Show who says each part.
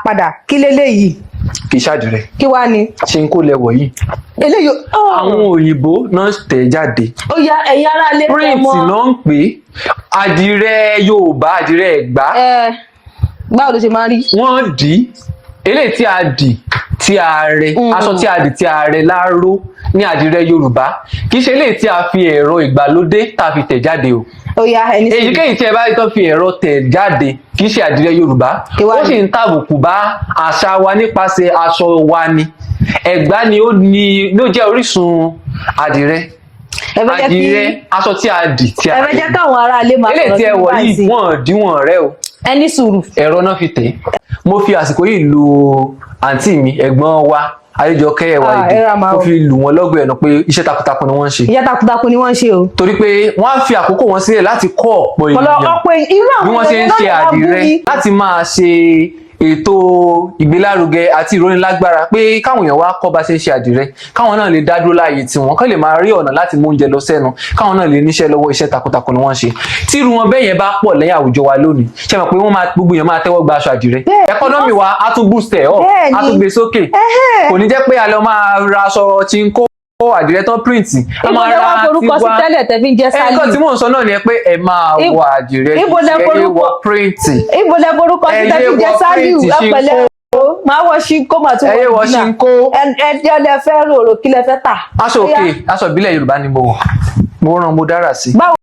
Speaker 1: Padà kí leléyìí?
Speaker 2: Kì í ṣàdìrẹ.
Speaker 1: Kí wá ni?
Speaker 2: Ṣe ń kó lẹwọ yìí.
Speaker 1: Eléyìí.
Speaker 2: Àwọn òyìnbó náà tẹ̀ jáde.
Speaker 1: Ó yá, ẹ̀yin ará ilé, fẹ́
Speaker 2: Print
Speaker 1: mọ̀.
Speaker 2: náà ń pè é, àdìrẹ Yorùbá, àdìrẹ Ẹ̀gbá.
Speaker 1: Ẹ báwo ló ṣe máa rí?
Speaker 2: Wọ́n dì í, eléyìí tí a dì tí a rẹ, aṣọ tí a dì tí a rẹ láró ní àdìrẹ Yorùbá. Kì í ṣe eléyìí tí a fi ẹ̀rọ ìgbàlódé tá a fi tẹ̀ jáde o.
Speaker 1: Ó yá, ẹni sùúrù.
Speaker 2: Èyíkéyìí tí ẹ bá rí tán fi ẹ̀rọ tẹ̀ jáde kì í ṣe àdìrẹ Yorùbá.
Speaker 1: Kí wá
Speaker 2: Ó
Speaker 1: ní?
Speaker 2: sì ń tàbùkù bá àṣà wa nípasẹ̀ aṣọ wa ni. Ẹ̀gbá ni ó ní ló jẹ́ orísun àdìrẹ.
Speaker 1: Ẹ fẹ́ jẹ́ kí
Speaker 2: Àdìrẹ, aṣọ tí a dì tí a
Speaker 1: Ẹ fẹ́ jẹ́ káwọn ará ilé máa
Speaker 2: eléyìí
Speaker 1: sọ̀rọ̀
Speaker 2: tí
Speaker 1: sí
Speaker 2: ẹ wọ̀
Speaker 1: báyìí
Speaker 2: yìí
Speaker 1: sí.
Speaker 2: wọ́n díwọ̀n rẹ o.
Speaker 1: Ẹni sùúrù.
Speaker 2: Ẹ̀rọ náà fi tẹ̀. Mo fi àsìkò yìí lu àǹtí mi, ẹ̀gbọ́n wa Adéjọkẹ́ Ẹwà
Speaker 1: Ah,
Speaker 2: Èdè,
Speaker 1: ẹ ra màá
Speaker 2: mo
Speaker 1: o.
Speaker 2: fi lù wọ́n lọ́gọ̀ ẹ̀nà pé iṣẹ́ takuntakun ni wọ́n ń ṣe.
Speaker 1: Iṣẹ́ takuntakun ni wọ́n ń ṣe o.
Speaker 2: Torí pé wọ́n á fi àkókò wọn sílẹ̀ láti kọ́ ọ̀pọ̀ ènìyàn
Speaker 1: Ọ̀pọ̀ irú
Speaker 2: bí
Speaker 1: àwọn
Speaker 2: wọ́n ṣe ń
Speaker 1: èèyàn
Speaker 2: ṣe
Speaker 1: náà lè máa bú
Speaker 2: àdìrẹ,
Speaker 1: mi.
Speaker 2: láti máa ṣe ètò ìgbélárugẹ àti ìrónilágbára pé káwọn èèyàn wá kọ́ bá ṣe ń ṣe àdìrẹ, káwọn náà lè dá dúró láàyè tiwọn, kán lè máa rí ọ̀nà láti mú oúnjẹ lọ sẹ́nu, káwọn náà lè níṣẹ́ lọ́wọ́. Iṣẹ́ takuntakun ni wọ́n ń ṣe. Tí irú wọn bẹ́ẹ̀ yẹn bá pọ̀ lẹ́yìn àwùjọ wa lónìí, ṣe mọ̀ pé wọ́n máa, gbogbo èèyàn máa tẹ́wọ́ gba aṣọ àdìrẹ. Economy wa á tún boost ẹ̀ up, á tún gbé sókè. Kò ní jẹ́ pé a lọ máa ra aṣọ tí ń kó àdìrẹ tán print, a
Speaker 1: Ibo
Speaker 2: máa
Speaker 1: lẹ
Speaker 2: ra
Speaker 1: wá forúkọ sí
Speaker 2: tiwa.
Speaker 1: tẹ́lẹ̀ tẹ́ fi ń jẹ́
Speaker 2: Ẹ̀ẹ̀kan tí
Speaker 1: Sálíù?
Speaker 2: mò ń sọ náà ni pé ẹ máa wọ àdìrẹ,
Speaker 1: Ibo lẹ
Speaker 2: ẹ yé wọ print.
Speaker 1: Ibo lẹ forúkọ sí
Speaker 2: Ẹ
Speaker 1: tẹ́
Speaker 2: yé
Speaker 1: fi ń jẹ́
Speaker 2: wọ
Speaker 1: Sálíù?
Speaker 2: print.
Speaker 1: Ẹ pẹ̀lẹ́ o, máa wọ ṣínkó, màá tún
Speaker 2: Ẹ yé wọ
Speaker 1: original.
Speaker 2: ṣínkó.
Speaker 1: Ẹ jẹ́ lẹ fẹ́ rò kí lẹ fẹ́ tà.
Speaker 2: Aṣọ
Speaker 1: Ó yá.
Speaker 2: òkè, aṣọ ìbílẹ̀ Yorùbá ni mo wọ̀, mo rán, mo dára sí.
Speaker 1: Báwo